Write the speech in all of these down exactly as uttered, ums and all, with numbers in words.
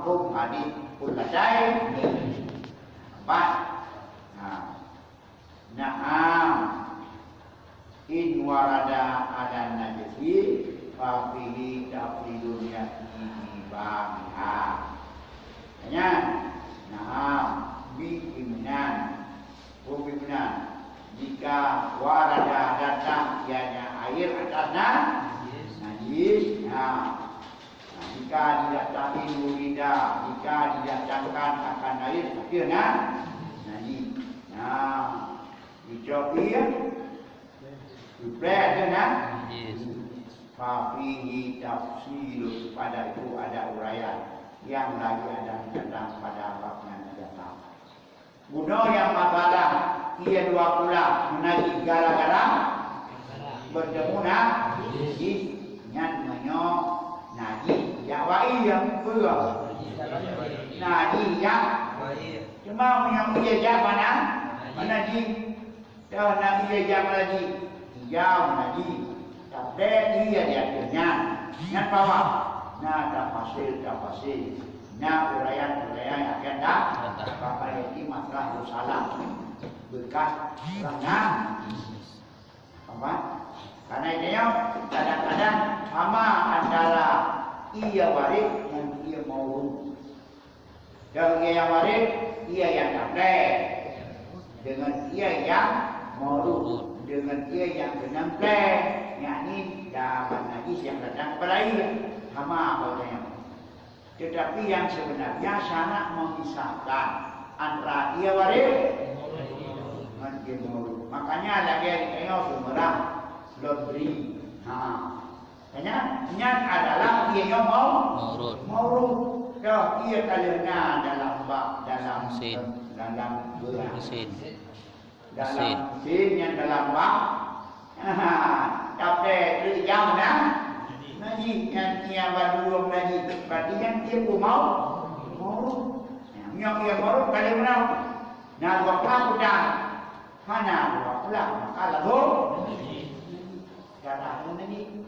Hukum hadis kullasyai. Empat. Nah. Na'am. In warada ala najasi fa fihi tafsilun ya'ti bi babiha. Nyan. Na'am. Bi imnan. Hukum imnan. Jika warada datang ianya air atas na-, najis. Nah. Nah, jika didatangi wurida, jika didatangkan akan air, tapi na-, najis. Nah, dicok ié, diplek aja na-, Najis. Fa fihi tafsilun, pada itu ada uraian yang lagi akan datang pada bab yang akan datang. Bunoe nyang masalah, ié dua pula meunajih gara-gara bertemu najih. Nyan meunyoe najih jak wai nyang peue? Najih jak. Cuma meunyoe ié jak mana? Mana jih? Dah na ié jak meunajih, ijau meunajih. Tapi ié di ateueh nyan, nyan pawa. Na tafasil-tafasil, na uraian-uraian nyang akan da-, Bapak Yati masalah salam bekas ranah. Apa? Karena itu nyoe, kadang-kadang sama antara ié waréh ngon ié maurud. Dan ié nyang waréh, ié nyang taplek. Dengan ié nyang maurud, dengan ié nyang keunong plek, yakni zaman najis yang datang kepada ié. Sama apa nyan. Tetapi yang sebenarnya syarak memisahkan antara ié waréh ngon ié maurud. Makanya lagèe di tanyoe Seumeurang, laundry. Ha. Nyan, nyan adalah ié nyang mau-, Maurud. Maurud. Dah ié ka lheueh na dalam bak, dalam, Mesin. Dalam beurang. Mesin. Dalam mesin. Mesin nyan dalam bak. Tapi tu ijau na. Najih nyan ié baduong najih. Berarti nyan ié pun mau-, maurud. Nyan ié maurud ka lheueh na. Na dua pula kuda. Hana dua pula maka lalu. Darah tu najih.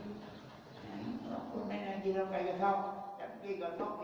Nah, ini orang pun main lagi dalam kayu kau. Tapi kalau